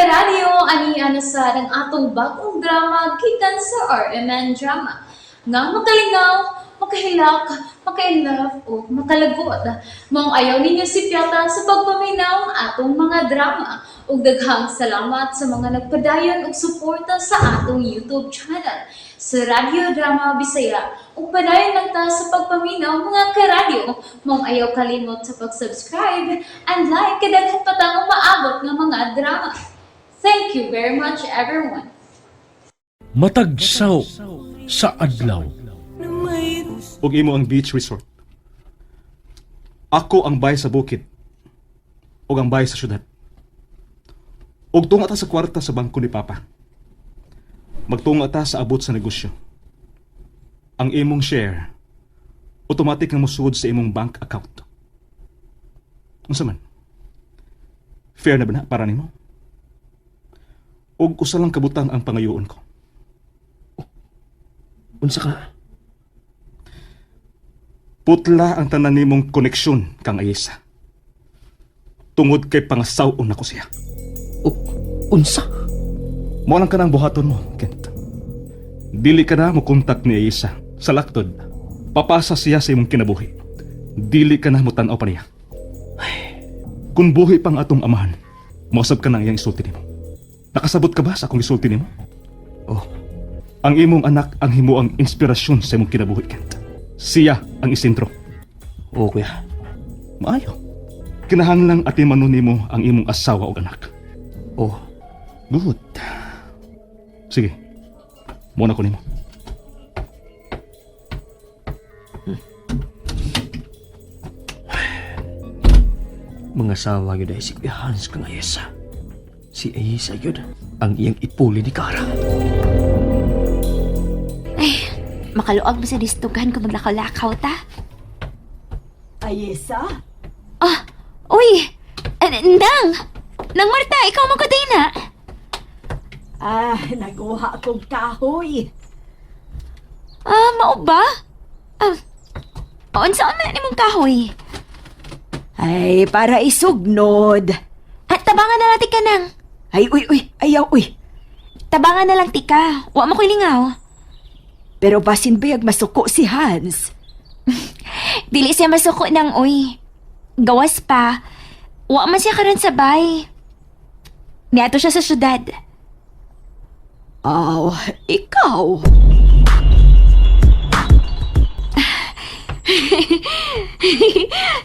Karadyo, ani ana sa ang atong bagong drama gikan sa RMN Drama. Nga makalingaw, makahilak, maka-inlove o makalagot. Maong ayaw ninyo sipyata sa pagpaminaw ang atong mga drama. Ug daghang salamat sa mga nagpadayon og suporta sa atong YouTube channel sa Radyo Drama Bisaya. Ug padayon lang ta sa pagpaminaw, mga karadyo. Maong ayaw kalimot sa pag-subscribe and like kay daghan pa tang umaabot nga mga drama. Thank you very much, everyone. Matag saw sa adlaw. Ug imo ang beach resort. Ako ang bay sa bukid ug ang bay sa syudad. Ug tunga ta sa kwarta sa bangko ni Papa. Magtunga ta sa abot sa negosyo. Ang imong share automatic nga mosulod sa imong bank account. Unsa man? Fair na ba na para nimo? Ug usa lang kabutang ang pangayoon ko. Unsa ka? Putla ang tanan nimong koneksyon kang Ayesa. Tungod kay pangasaw-on nako siya. Unsa? Mao lang kanang buhaton mo, Kent. Dili ka na mo kontak ni Ayesa. Sa laktod, papasa siya sa imong kinabuhi. Dili ka na mo tan-aw pa niya. Kung buhi pang atong amahan, mosab ka na iyang isulti nimo. Nakasabot ka ba sa akong isulti nimo? Oh. Ang imong anak ang himuang inspirasyon sa imong kinabuhi, Kent. Siya ang isentro. Oo, kuya. Maayo. Kinahanglang atimanon nimo ang imong asawa ug anak. Oh. Good. Sige. Muna ko nimo. Mangasawa gyud ay si Kuya Hans kang Ayesa. Si Ayesa gyud ang iyang ipuli ni Kara. Ay, makaluag mo sa distugan kung maglakaw-lakaw ta. Ayesa? Ah, uy! Nang! Nang Marta, ikaw mo ko din na. Ah, naguha akong kahoy. Ah, mao ba? Ah, unsa man nimong kahoy? Ay, para isugnod. At tabangan na lang tika nang. Ay, uy, uy, ayaw, uy. Tabangan na lang tika. Wa mo ko'y lingaw. Pero basin bayag masuko si Hans. Dili siya masuko ng uy. Gawas pa. Wa man siya karon sa bay. Niadto siya sa syudad. Aw, ikaw.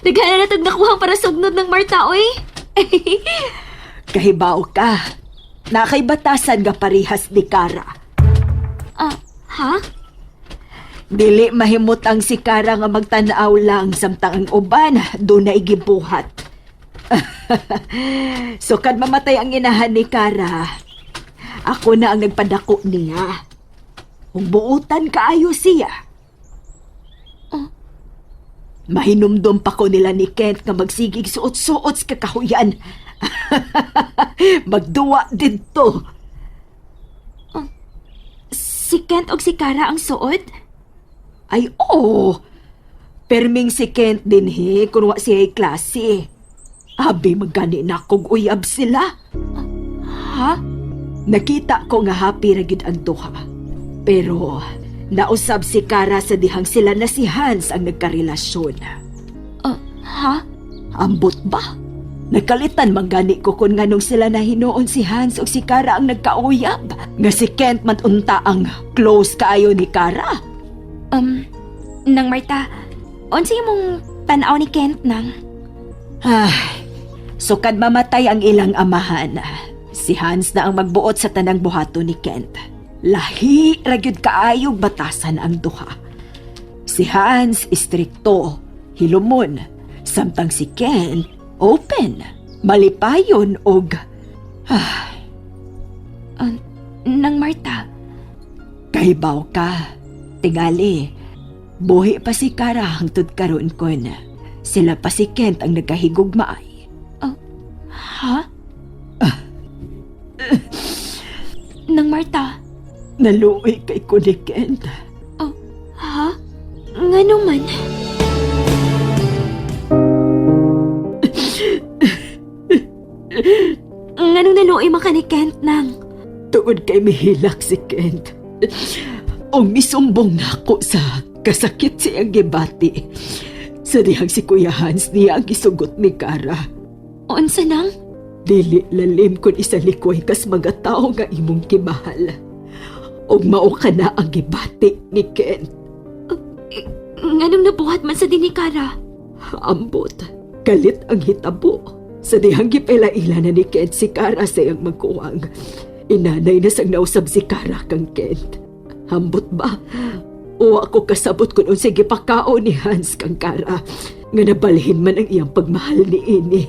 Naghala na tag nakuhang para sugnod ng Marta, uy. Kahibaw ka. Nakay batasan nga parihas ni Kara. Ah, ha? Dili mahimutang si Kara nga magtanaw lang samtang ang uban doon na igibuhat. So kad mamatay ang inahan ni Kara, ako na ang nagpadako niya. Kung buutan kaayo siya. Mahinumdum pa ko nila ni Kent nga magsigig suot-suot sa kakahuyan. Magduwa didto. Si Kent og si Kara ang suod? Ay, oo. Perming si Kent dinhi, kung wa siya klase. Abi, magani na kog uyab sila. Ha? Nakita ko nga happy ra gyud ang duha. Pero nausab si Kara sa dihang sila na si Hans ang nagkarelasyon. Ha? Ambot ba? Nagkalitan man gani ko kung nganong sila na hinuon si Hans o si Kara ang nagkauyab. Nga si Kent man unta ang close kaayo ni Kara. Nang Marta, unsa imong tan-aw ni Kent nang? Ay, sukad mamatay ang ilang amahan. Si Hans na ang magbuot sa tanang buhato ni Kent. Lahi ra gyud kaayog batasan ang duha. Si Hans istrikto, hilumon, samtang si Kent open, malipayon og Nang Marta, kahibaw ka. Tingali, buhi pa si Kara hangtod karon kon. Sila pa si Kent ang nagkahigugmaay. Ha? Nang Marta, Naluoy kay ko ni Kent. Ha? Ngano man? Nganong naluoy man ka ni Kent nang? Tungod kay mihilak si Kent. Og misumbong nako sa kasakit siyang gibati. Sa dihang si Kuya Hans niya ang gisugot ni Kara. Unsa nang? Dili lalim kun isalikway kas mga tao nga imong gimahal. Og mao ka na ang gibati ni Kent. Nganong nabuhat man sa din ni Kara? Ambot, galit ang hitabo. Sa dihang gipaila-ila na ni Kent si Kara sa iyang magkuwang. Inanay na sang nausab si Kara kang Kent. Ambot ba? O ako kasabot kung unsay gipakao ni Hans kang Kara nga nabalhin man ang iyang pagmahal ni ini.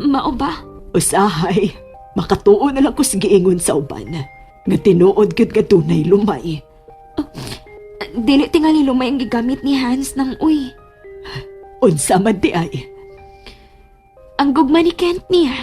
Mao ba? Usahay, makatuo na lang ko sa giingon sa uban. Nga tinuod gyud nga dunay lumay. Dili tingali lumay ang gigamit ni Hans nang uy. Unsa man di ay? Ang gugma ni Kent niya.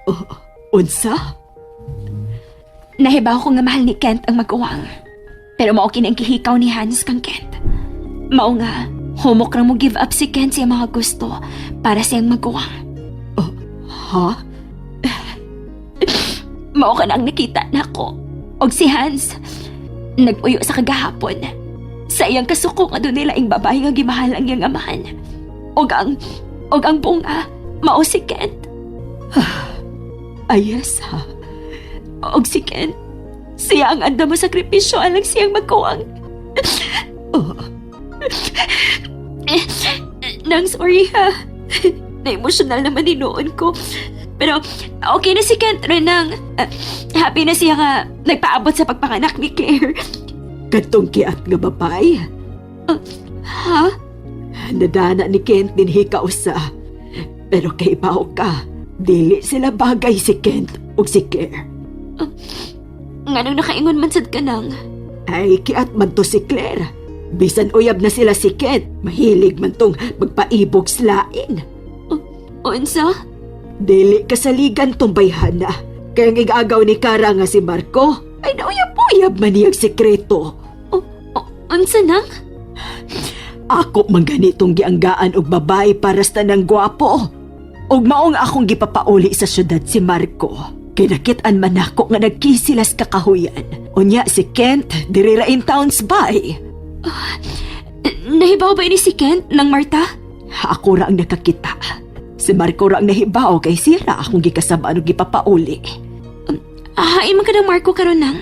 Oh, unsa? Nahibaw ko nga mahal ni Kent ang mag-uwang. Pero mao kini ang gihikaw ni Hans kang Kent. Mao nga, humok ra mo give up si Kent sa iyang mga gusto para sa iyang mag-uwang. Oh, ha? Mao ka na ang nakita nako. Og si Hans, nag-uyo sa kagahapon. Sa iyang kasuko nga doon nila ang babae nga gimahal ang iyang amahan. Og ang bunga, mao si Kent. Ay, yes, ha? Og si Kent, siya ang andam mo sakripisyo alang siyang magkuwang. Oh, Nang sorry ha. Na-emotional naman noon ko. Pero okay na si Kent Renang. Happy na siya nga nagpaabot sa pagpanganak ni Claire. Katong kiat nga babae. Ha? Nadana ni Kent din usa. Pero kay bao ka, dili sila bagay si Kent ug si Claire. Nganong nakaingon man sad ka nang? Ay, kiat man to si Claire. Bisan uyab na sila si Kent, mahilig man tong magpaibog slain. Unsa? Dili kasaligan tong bayhana. Kaya ang igagaw ni Kara nga si Marco, ay nauyab-uyab man niyang sikreto. Unsa nang? Ako man ganitong gianggaan og babae para sa tanang gwapo. Og maong akong gipapauli sa syudad si Marco. Kay nakit-an man nako nga nagkisilas kakahuyan. Unya si Kent, diri ra in towns bay. Nahibaw ba ini si Kent ng Marta? Ako ra ang nakakita. Si Marco ra ang nahibaw kay sira akong gikasabaan og gipapauli. Hain man ka ng Marco karon nang?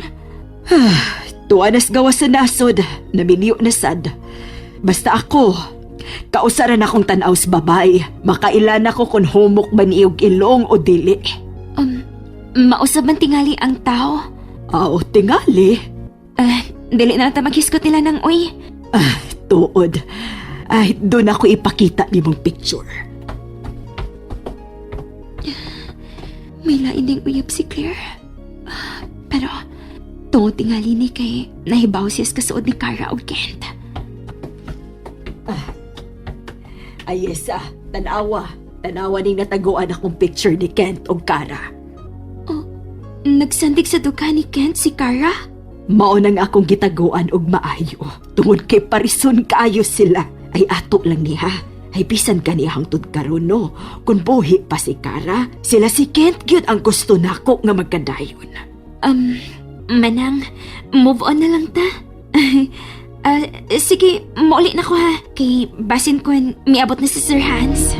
Tuwa nas gawa sa nasod, namiliyo na sad. Basta ako, kausaran akong tanaw sa babae. Makailan ako kung humok man iyog ilong o dili. Mausab man tingali ang tao. Aw, tingali. Dili na lang ta maghiskot nila ng uy. Ah, tuod. Ay, doon ako ipakita ni mong picture. May lain ding uyab si Claire. Pero, tungod tingali ni kay nahibaw siya sa kasuod ni Cara og Kent. Ay, yes, ah, tanawa. Tanawa ning nataguan akong picture ni Kent og Kara. Nagsandig sa dughan ni Kent si Cara? Mao nang akong gitaguan og maayo. Tungod kay parison kaayo sila. Ay ato lang niya. Ay bisan kaniya hangtod karon no. Kung buhi pa si Kara, sila si Kent gyud ang gusto nako nga magkadayon. Manang, move on na lang ta. Sige, mauli na ko ha. Kay basin ko miabot na si Sir Hans.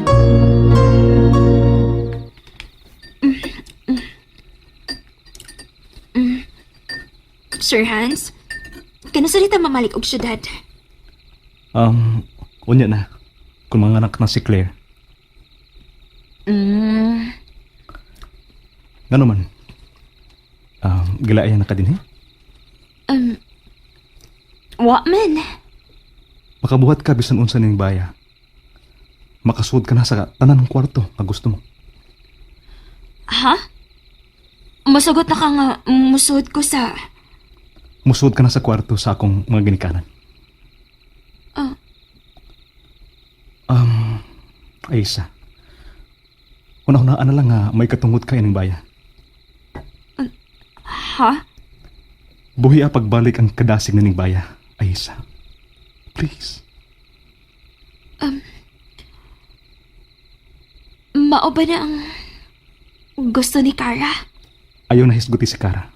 Sir Hans, kanus ta mamalik og syudad? Unya na. Kung mga anak na si Claire. Ngano man? Gilaayan na ka din, eh? Wa man. Makabuhat ka bisan unsa ning baya. Makasuod ka na sa tanan ng kwarto nga gusto mo. Ha? Musugot na ka nga musuod ko sa. Musuod ka na sa kwarto sa akong mga ginikanan. Ah. Aisa. Una-unaan na lang nga may katungod ka ining baya. Ha? Buhi a pagbalik ang kadasig na ning baya, Aisa. Please. Mao ba na ang. Gusto ni Kara? Ayaw na hisguti si Kara.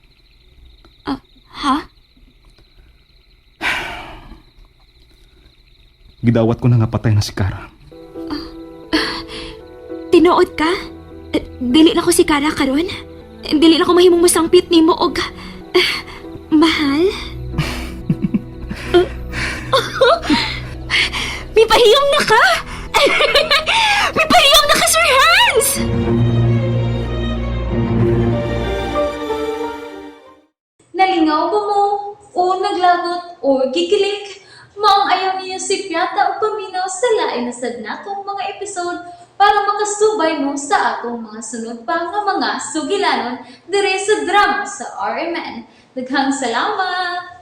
Ha? Gidawat ko na nga patay na si Kara. Tinuod ka? Eh, dili na ko si Kara karon. Eh, dili na ko mahimong musangpit nimo og mahal. Mipahiyom na ka. Mipahiyom na ka, Sir Hans. Nalingaw ba mo? O naglagot o gikilig? Maong ayaw niyo si Piata o paminaw sa lain na sad natong mga episode para makasubay mo sa atong mga sunod pa nga mga sugilanon dire sa drama sa RMN. Daghang salamat!